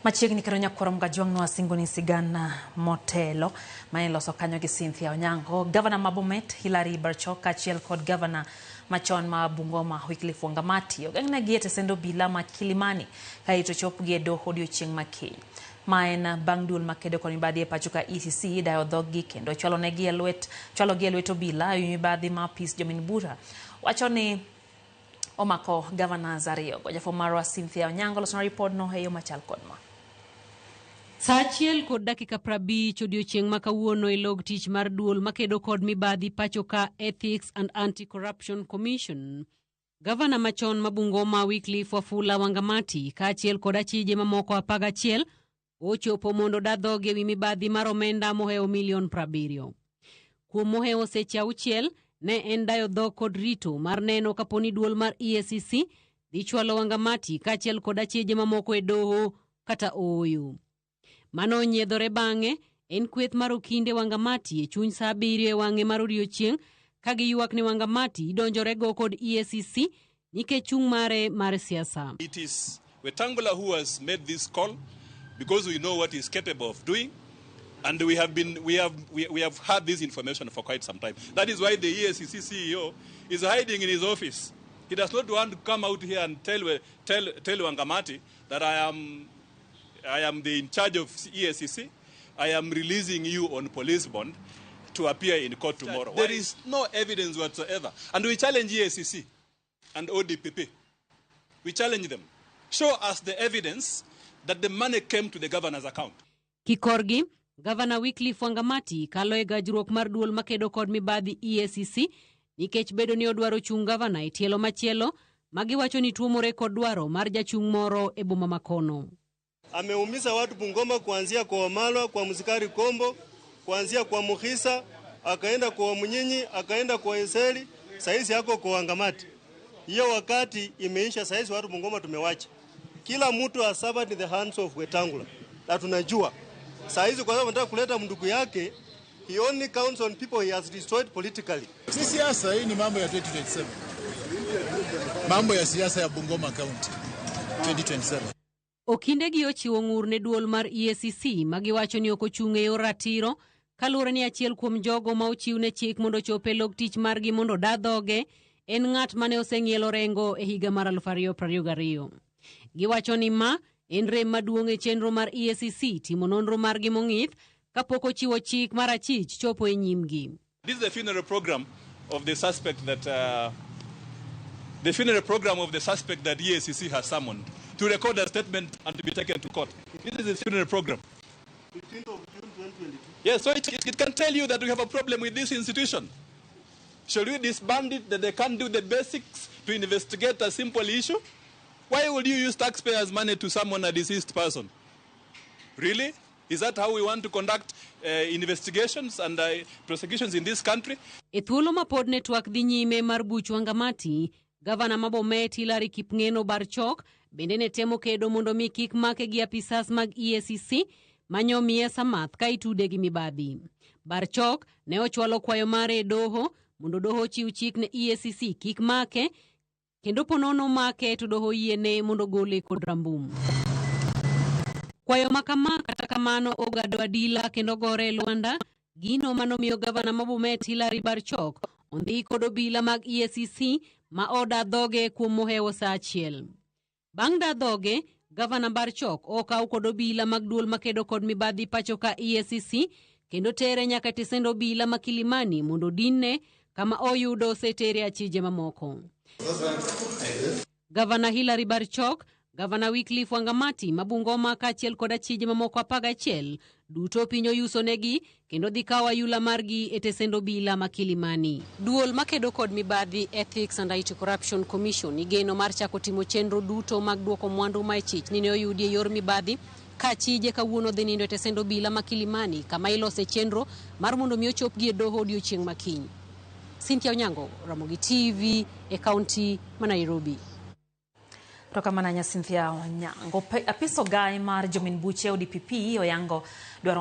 Machiegni kendo nyakwaro Mgajwang'no singoni sigana motelo mane iloso kanyo gi Cynthia Onyango. Gavana ma Bomet Hilary Barchok kaachiel kod gavana machon ma Bungoma Wycliffe Wangamati ogeng'negi e tesend obila ma Kilimani kaeto chopgi e doho odiochieng' ma kiny. Ma en bang' duol makedo kod mibadhi e pacho ka EACC dayo dhoggi kendo chwalonegi e lwet chwalogi e lwet obila e mibadhi ma apis jomin bura wacho ni omako governors ariyogo. Jafwambo marwa Cynthia Onyango loso ripodno e yo machal kod ma. Saa 1:50 odiochieng' ma kawuono e log tich mar duol makedo kod mibadhi pacho ka Ethics and Anti-Corruption Commission. Gavana machon ma Bungoma Wycliffe Wafula Wangamati kaachiel kod achije mamoko 11 ochopo mondo oda dhogi ewi mibadhi mar omenda mohewo milion 70. Kuom mohewo seche 6 ne en dayo dhok kod rito mar neno kaponi duol mar EACC dhi chwalo Wangamati kaachiel kod achije mamoko e doho kata ooyo. Mano onyiedhore bang'e en kweth mar okinde Wangamati e chuny saa 7 e wang'e mar odiochieng' ka giywak ni Wangamati idonjorego kod EACC nikech chung' mare mar siasa. It is Wetangula who has made this call because we know what he's capable of doing. And we have, been, we, have, we have had this information for quite some time. That is why the EACC CEO is hiding in his office. He does not want to come out here and tell Wangamati that I am the in charge of EACC. I am releasing you on police bond to appear in court tomorrow. There is no evidence whatsoever. And we challenge EACC and ODPP. We challenge them. Show us the evidence that the money came to the governor's account. Kikorgi, Gavana Wycliffe Wangamati kalo e gajruok mar duol makedo kod mibadhi EACC nikech bedo ni odwaro chung' gavana e tielo machielo magiwacho ni tuomore kod dwaro mar jachung' moro e boma makono. Ameumiza watu Bungoma kuanzia kwa Wamalwa, kwa Musikari Kombo, kuanzia kwa Mukhisa, akaenda kwa Munyinyi, akaenda kwa Eseli, saizi yako kwa Wangamati. Hiyo wakati imeisha, saizi watu Bungoma tumewacha. Kila mtu has suffered in the hands of Wetangula. Na tunajua saizi kwa sababu anataka kuleta ndugu yake, he only counts on people he has destroyed politically. Si siasa, hii ni mambo ya 2027. Mambo ya siasa ya Bungoma County 2027. Okindegi ochiwo ng'ur ne duol mar EACC magiwacho ni ok ochung' e yor ratiro kaluwore ni achiel kuom jogo ma ochiw ne chik mondo ochop e log tich margi mondo oda dhoge en ng'at mane oseng'ielo rengo e higa mar 2022. Giwacho ni ma en rem maduong' e chenro mar EACC timo nonro margi mong'ith kapok ochiwo chik mar achich chopo e nyimgi. This is the funeral program of the suspect that the funeral program of the suspect that EACC has summoned to record a statement and to be taken to court. This is the funeral program. 15th of June 2022. Yes, so it can tell you that we have a problem with this institution. Shall we disband it that they can't do the basics to investigate a simple issue? Why would you use taxpayers' money to summon a deceased person? Really? Is that how we want to conduct investigations and prosecutions in this country? E thuolo ma pod ne twak dhi nyime mar buch Wangamati, gavana ma Bomet Hilary Kipngeno Barchok bende ne temo kedo mondo mi kik make gi apisas mag EACC manyo miye samath ka itude gi mibadhi. Barchok ne ochwalo kwayo mare e doho mondo doho ochiw chik ne EACC kik make kendo ponono make to doho yiene mondo gole kod rambum. Kwayo ma kama kata kamano ogado adila kendo gore e lwanda gino manomiyo gavana ma Bomet Hilary Barchok ondhi kod obila mag EACC ma oda dhoge kuom mohewo saa 1. Bang' da dhoge, gavana Barchok okaw kod obila mag duol makedo kod mibadhi pacho ka EACC kendo tere nyaka e tesend obila ma Kilimani mondo odinne kama oyudo osetere achije mamoko. Gavana Hilary Barchok, Gavana Wycliffe Wangamati ma Bungoma kaachiel kod achije mamoko 11 duto piny oyusonegi kendo dhi kawo ayula margi e tesend obila ma Kilimani. Duol makedo kod mibadhi Ethics and Anti-Corruption Commission igeno mar chako timo chenro duto mag duoko mwandu ma ichich ni ne oyudi e yor mibadhi ka achije kawuono dhi nindo e tesend obila ma Kilimani kama ilose chenro mar mondo mi ochopgi e doho odiochieng' ma kiny. Cynthia Onyango, Ramogi TV e kaunti ma Nairobi. Erokamano ahinya Cynthia Onyango. Apis ogai mar jomin buche ODPP oyango dwaro